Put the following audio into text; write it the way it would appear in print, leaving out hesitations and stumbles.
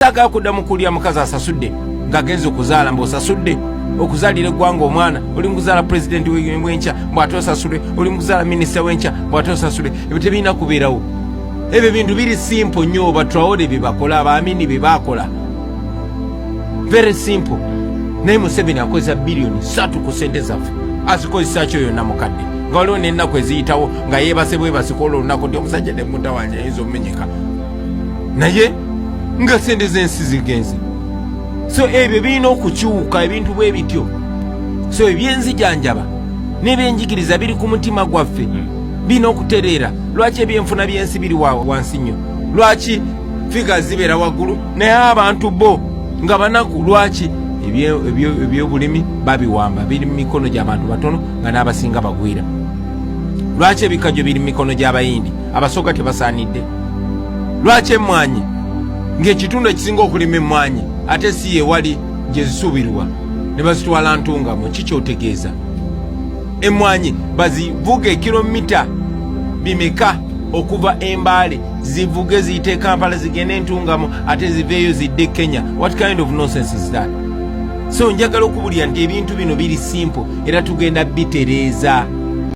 Saagala kuddamu kulya mukazi asasudde ng'agenze okuzaala, mbu osasudde okuzaalira eggwanga omwana, oli mukuzaala pulezidenti w'enkya mbu ate osasule, oli mukuzaala minisita w'enkya mbu ate osasule. Ebyo tebirina kubeerawo. Ebyo bintu biri simple nnyo. Batrawole bye bakola, abaamini bye bakola, very simple. Naye Museveni akozesa biliyoni 3 ku sente zaffe. Azikozesa ki oyo namukadde, nga waliwo n'ennaku eziyitawo nga yeebase bwebase kola olunaku nti omusajja nemutawanya ayinza omumenyeka, naye nga sente z'ensi zigenze? So ebyo birina okukyuka, ebintu bwe bityo. So ebyenzijanjaba n'ebyenjigiriza biri ku mutima gwaffe, birina okutereera. Lwaki ebyenfuna by'ensi biri wansi nnyo? Lwaki figures zibeera waggulu naye abantu bo nga banaku? Lwaki ebyobulimi babiwamba, biri mu mikono gy'abantu batono nga n'abasinga bagwira? Lwaki ebikajjo biri mu mikono gy'Abayindi, Abasoga tebasaanidde? Lwaki emmwanyi, ng'ekitundu ekisinga okulima emmwanyi ate si yewali gye zisuubirwa, ne bazitwala Ntungamo? Kikyotegeeza emmwanyi bazivuga ekilomita bimeka okuva Embaale, zivuge ziyite e Kampala, zigende Entungamo, ate ziveeyo zidde e Kenya? What kind of nonsense is that? So njagala okubulira nti ebintu bino biri simple era tugenda bitereeza.